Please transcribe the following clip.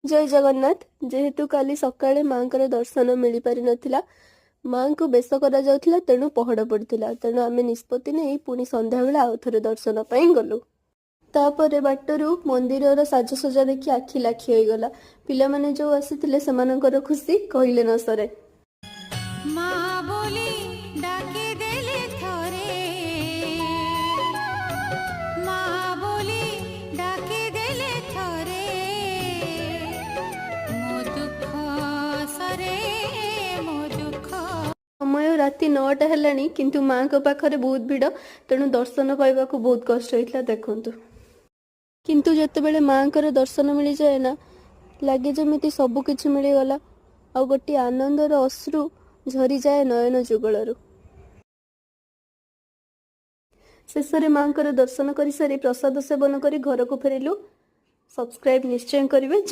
ଜୟ ଜଗନ୍ନାଥ। ଯେହେତୁ କାଲି ସକାଳେ ମାଙ୍କର ଦର୍ଶନ ମିଳିପାରିନଥିଲା, ମାଙ୍କୁ ବେଶ କରାଯାଉଥିଲା, ତେଣୁ ପହଡ଼ ପଡ଼ିଥିଲା, ତେଣୁ ଆମେ ନିଷ୍ପତ୍ତି ନେଇ ପୁଣି ସନ୍ଧ୍ୟାବେଳେ ଆଉ ଥରେ ଦର୍ଶନ ପାଇଁ ଗଲୁ। ତାପରେ ବାଟରୁ ମନ୍ଦିରର ସାଜସଜା ଦେଖି ଆଖି ଲାଖି ହୋଇଗଲା। ପିଲାମାନେ ଯୋଉ ଆସିଥିଲେ, ସେମାନଙ୍କର ଖୁସି କହିଲେ ନ ସରେ। ମା ବୋଲି ଡାକିଦେଲେ ଥରେ, ମା ବୋଲି ଡାକିଦେଲେ ଥରେ, ମୋ ଦୁଃଖ ସରେ, ମୋ ଦୁଃଖ। ସମୟ ରାତି 9ଟା ହେଲାଣି, କିନ୍ତୁ ମାଙ୍କ ପାଖରେ ବହୁତ ଭିଡ଼, ତେଣୁ ଦର୍ଶନ ପାଇବାକୁ ବହୁତ କଷ୍ଟ ହେଇଥିଲା। ଦେଖନ୍ତୁ, କିନ୍ତୁ ଯେତେବେଳେ ମାଙ୍କର ଦର୍ଶନ ମିଳିଯାଏ ନା, ଲାଗେ ଯେମିତି ସବୁ କିଛି ମିଳିଗଲା ଆଉ ଗୋଟିଏ ଆନନ୍ଦର ଅଶ୍ରୁ ଝରିଯାଏ ନୟନ ଯୁଗଳରୁ। ଶେଷରେ ମାଙ୍କର ଦର୍ଶନ କରିସାରି ପ୍ରସାଦ ସେବନ କରି ଘରକୁ ଫେରିଲୁ। ସବସ୍କ୍ରାଇବ ନିଶ୍ଚୟ କରିବେ। ଜୟ